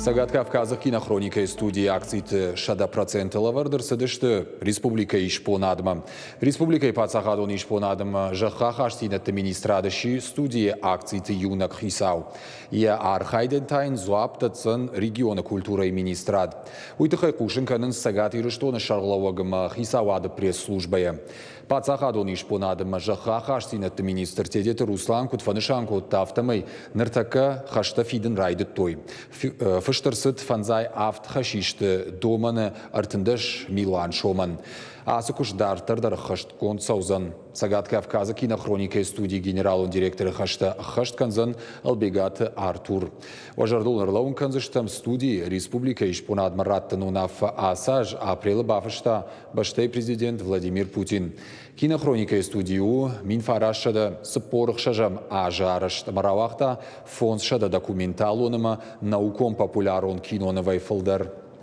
Цӕгат Кавказы кинохроникӕйы студийы акциты 100% лӕвӕрд ӕрцыдысты республикӕйы исбонадмӕ. Республикӕйы паддзахадон исбонад ӕмӕ зӕххахастдзинӕдты министрад сси студийы акциты иунӕг хицау. Йӕ архайдӕн та йын дзуапп дӕтдзӕн регионы культурӕйы министрад. Уый тыххӕй хъусын кӕнынц Цӕгат Ирыстоны сӕргълӕууӕг ӕмӕ хицауады пресс-службӕйӕ. Паддзахадон исбонад ӕмӕ зӕххы ахастдзинӕдты министр Тедеты Руслан куыд фӕнысан кодта, афтӕмӕй ныртӕккӕ хӕстӕ фидын райдыдтой. Фыст ӕрцыд 57 хӕсисты домӕны 13 милуан сомӕн. Ацы куыст дарддӕр дӕр ӕххӕстгонд цӕудзӕн. Цӕгат Кавказы кинохроникӕйы студийы генералон директоры хӕстӕ ӕххӕст кӕндзӕн Ӕлбегаты Артур. Уӕ зӕрдыл ӕрлӕууын кӕндзыстӕм, студийы республикӕйы исбонадмӕ раттыны уынаффӕ ацы аз апрелы бафыста бӕстӕйы президент Владимир Путин. Кинохроникӕйы студи у 1946 азы арӕзт ӕмӕ рауагъта 500 документалон ӕмӕ наукон-популярон кинонывӕй фылдӕр.